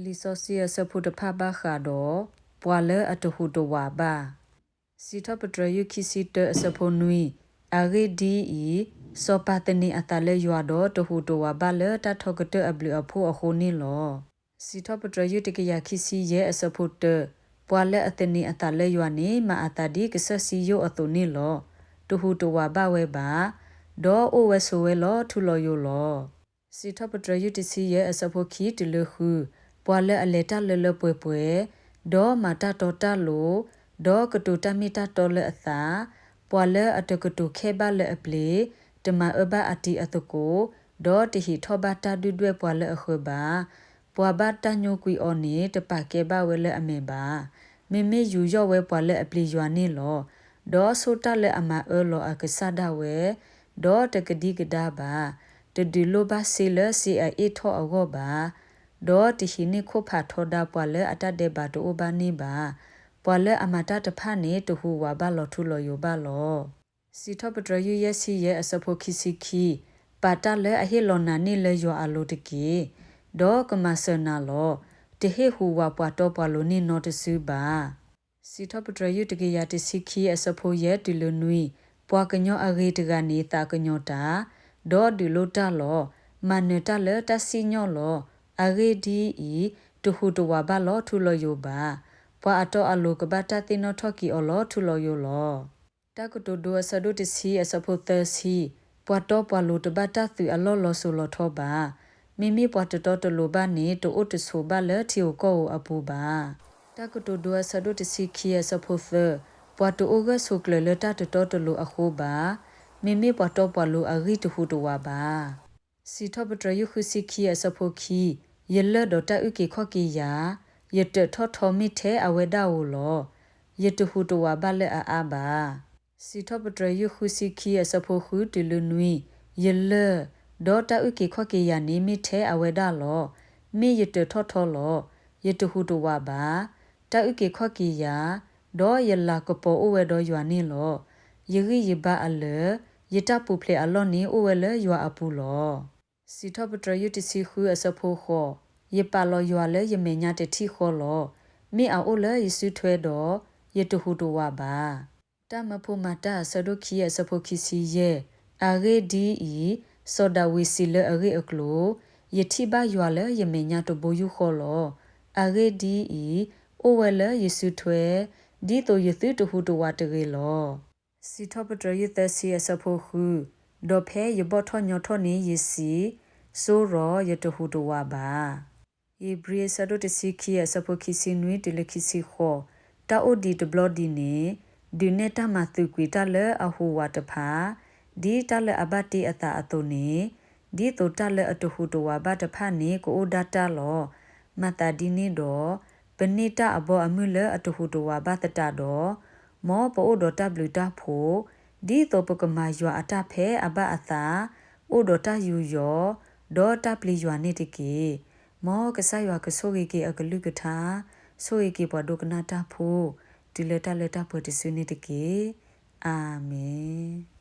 လံာ်စီဆှံအဆၢဖိတဖၣ်ဘၣ်ဃးဒီး ပှၤလၢအတဟူးတဝးဘၣ်. စံးထီၣ်ပတြၢၤယုၢ်ခံဆံတၢအဆၢဖိနွံ, အဂ့ၢ်ဒ်အံၤ, စီၤပၤသန့ၤအသးလၢယွၤဒီးတဟူးတဝးဘၣ်လၢတၢ်ထီကတၢၢ်အဘျုးအဖှိၣ်အဃိန့ၣ်လီၤ. စံးထီၣ်ပတြၢၤယုၢ်တကယၤခံဆံယဲၢ်အဆၢဖိတၢ, ပှၤလၢအသန့ၤအသးလၢယွၤန့ၣ် မၤအသးဒ်ကစၢၢ်စံယိၣ်အသိးန့ၣ်လီၤ. တဟူးတဝးဘၣ်ဝဲဘၣ်, ဒီးအိၣ်ဝဲဆိးဝဲလီၤထူလီၤယိာ်လီၤ. စံးထီၣ်ပတြၢၤယုၢ်တဆံယဲၢ်အဆၢဖိခံတုၤလၢဃု, ပှၤလၢအလဲၤတၢ်လၢလၢပှဲၤပှဲၤ, ဒီးမၤတၢ်တီတၢ်လိၤ, ဒီးကတိၤတၢ်မ့ၢ်တၢ်တီလၢအသး, ပှၤလၢအတကတိၤခဲဘၣ်လၢအပျ့ၤ, တမၤအၢဘၣ်အတံၤအသကိး, ဒီးတဟံးထီၣ်ဘၣ်တၢ်ဒုၣ်ဒွဲၣ်ပှၤလၢအဃၢၤဘၣ်. ပှၤဘၣ်တၢ်ညိကွံာ်အီၤန့ၣ် တပာ်ကဲဘၣ်ဝဲလၢအမဲာ်ဘၣ်. မ့မ့ၢ်ယူးယီၣ်ဝဲပှၤလၢအပျံၤယွၤန့ၣ်လီၤ. ဒီးဆိၣ်တၢ်လၢအမၤအၢလီၤအကစၢ်ဒၣ်ဝဲ, ဒီးတကဒံကဒါဘၣ်. တဒုးလိၣ်ဘၣ်စ့လၢစ့အအ့ၣ်ထီၣ်အဂီၢ်ဘၣ်. ဒီးတဟံးန့ၢ်ခိၣ်ဖးထီဒါပှၤလၢအတၢ်ဒဲးဘးတအိၣ်ဘၣ်န့ၣ်ဘၣ်. ပှၤလၢအမၤတၢ်တဖၣ်န့ၣ် တဟူးဝးဘၣ်လီၤထူလီၤယိာ်ဘၣ်လီၤ. စံးထီၣ်ပတြၢၤယုၢ်ယဲၢ်ဆံယဲၢ်အဆၢဖိခံဆံခံ, ပာ်တၢ်လၢအဟ့ၣ်လီၤနၤန့ၣ်လၢယွၤအလိၤတက့ၢ်. ဒီးကမၤစၢၤနၤလီၤ. တဟ့ၣ်ဟူးဝးပှၤတီပှၤလိၤန့ၣ်နီတစုဘၣ်. စံးထီၣ်ပတြၢၤယုၢ်တကယၤတဆံခံအဆၢဖိယဲၢ်တုၤလၢနွံ, ပှၤကညီအဂ့ၤတဂၤန့ၣ်သးကညီၤတၢ်, ဒီးဒုးလိၣ်တၢ်လီၤ. မၤနၢၤတၢ်လၢတၢ်စံၣ်ညီၣ်လီၤ. အဂ့ၢ်ဒ်အံၤ, တဟူးတဝးဘၣ်လီၤထူလီၤယိာ်ဘၣ်. ပှၤအတီအလိၤကဘၣ်တၢ်သ့ၣ်နီၣ်ထီၣ်က့ၤအီၤလီၤထူလီၤယိာ်လီၤ. တၢ်ကတိၤဒိအဆၢဒိၣ်တဆံအဆၢဖိသၢဆံ, ပှၤတီပှၤလိၤတဘၣ်တၢ်သုးအလီၢ်လီၤစိၤလီၤထီဘၣ်. မ့မ့ၢ်ပှၤတတီတလိၤဘၣ်န့ၣ် တအိၣ်တဆိးဘၣ်လၢထံဧိၤကီၢ်ဧိၤအပူၤဘၣ်. တၢ်ကတိၤဒိအဆၢဒိၣ်တဆံခံအဆၢဖိသၢ, ပှၤတအိၣ်ဂၢၢ်ဆိးကျၢၤလၢတၢ်တတီတလိၤအဃိဘၣ်. မ့မ့ၢ်ပှၤတီပှၤလိၤအဂံၢ်တဟူးတဝးဘၣ်. စံးထီၣ်ပတြၢၤယုၢ်ဃုဆံခံအဆၢဖိခံ, ယလၢၢ်ဒီးတၢ်အုၣ်က့ၤခီၣ်က့ၤယၤ, ယတၢးထီၣ်ထီမ့ၢ်ထဲအဝဲဒၣ်ဧိၤလီၤ. ယတဟူးတဝးဘၣ်လၢအအါဘၣ်. စံးထီၣ်ပတြၢၤယုၢ်ဃုဆံခံအဆၢဖိဃုတုၤလၢနွံ, ယလၢၢ်, ဒီးတၢ်အုၣ်က့ၤခီၣ်က့ၤယၤန့ၣ်မ့ၢ်ထဲအဝဲဒၣ်လီၤ. မ့ၢ်ယတၢးထီၣ်ထီလီၤ. ယတဟူးတဝးဘၣ်. တၢ်အုၣ်က့ၤခီၣ်က့ၤယၤ, ဒီးယလၤကပီၤအိၣ်ဝဲဒီးယွၤန့ၣ်လီၤ. ယဂံၢ်ယဘါအလၢာ်, ယတၢ်ပူၤဖျဲးအလီၢ်န့ၣ်အိၣ်ဝဲလၢယွၤအပူၤလီၤ. စံးထီၣ်ပတြၢၤယုၢ်တဆံဃုအဆၢဖိဃိး, ယပာ်လီၤယွၤလၢယမဲာ်ညါတထံၣ်ဃီလီၤ. မ့ၢ်အအိၣ်လၢယစုထွဲဒီး, ယတဟူးတဝးဘၣ်. တၢ်မၢဖိမၤတၢ်အဆၢဒိၣ်ခံအဆၢဖိခံဆံယဲၢ်, အဂ့ၢ်ဒ်အံၤ, စီၤဒၤဝံးစံးလၢအဂ့ၢ်အကျိၤ, ယထံၣ်ဘၣ်ယွၤလၢယမဲာ်ညါတဘိယူၢ်ဃီလီၤ. အဂ့ၢ်ဒ်အံၤ, အိၣ်ဝဲလၢယစုထွဲ, ဒ်သိးယသုတဟူးတဝးတဂ့ၤလီၤ. စံးထီၣ်ပတြၢၤယုၢ်သၢဆံအဆၢဖိဃု, ဒီးဖဲယဘီၣ်ထီၣ်ညီထီၣ်န့ၣ်ယစံး, စိရီယတဟူးတဝးဘၣ်. ဧ့ၤဘြံၤအဆၢဒိၣ်တဆံခံအဆၢဖိခံဆံနွံတုၤလၢခံဆံဃိး, တၢ်အိၣ်ဒံးတဘျီဒံးန့ၣ်, ဒုးနဲၣ်တၢ်မၤသုးကွံာ်တၢ်လၢအဟူးဝးတဖၣ်, ဒ်တၢ်လၢအဘၣ်တ့အသးအသိးန့ၣ်, ဒ်သိးတၢ်လၢအတဟူးတဝးဘၣ်တဖၣ်န့ၣ် ကအိၣ်ဒၣ်တၢ်လီၤ. မၤသးဒ်န့ၣ်ဒီး, ပန့ၢ်တၢ်အဘီအမုၢ်လၢအတဟူးတဝးဘၣ်သတးဒီး, မ်ပအိၣ်ဒီးတၢ်ဘျုးတၢ်ဖှိၣ်, ဒ်သိးပကမၤယွၤအတၢ်ဖဲအဘၣ်အသး, အိၣ်ဒီးတၢ်ယူးယီၣ်, ဒီးတၢ်ပျံၤယွၤန့ၣ်တက့ၢ်. မ်ကစၢ်ယွၤကဆိၣ်ဂ့ၤက့ၤအကလုၢ်ကထါ, ဆိၣ်ဂ့ၤက့ၤပှၤဒိကနၣ်တၢ်ဖိ, တုၤလၢတၢ်လၢတၢ်ပှဲၤတစုန့ၣ်တက့ၢ်. အၤမ့ၣ်.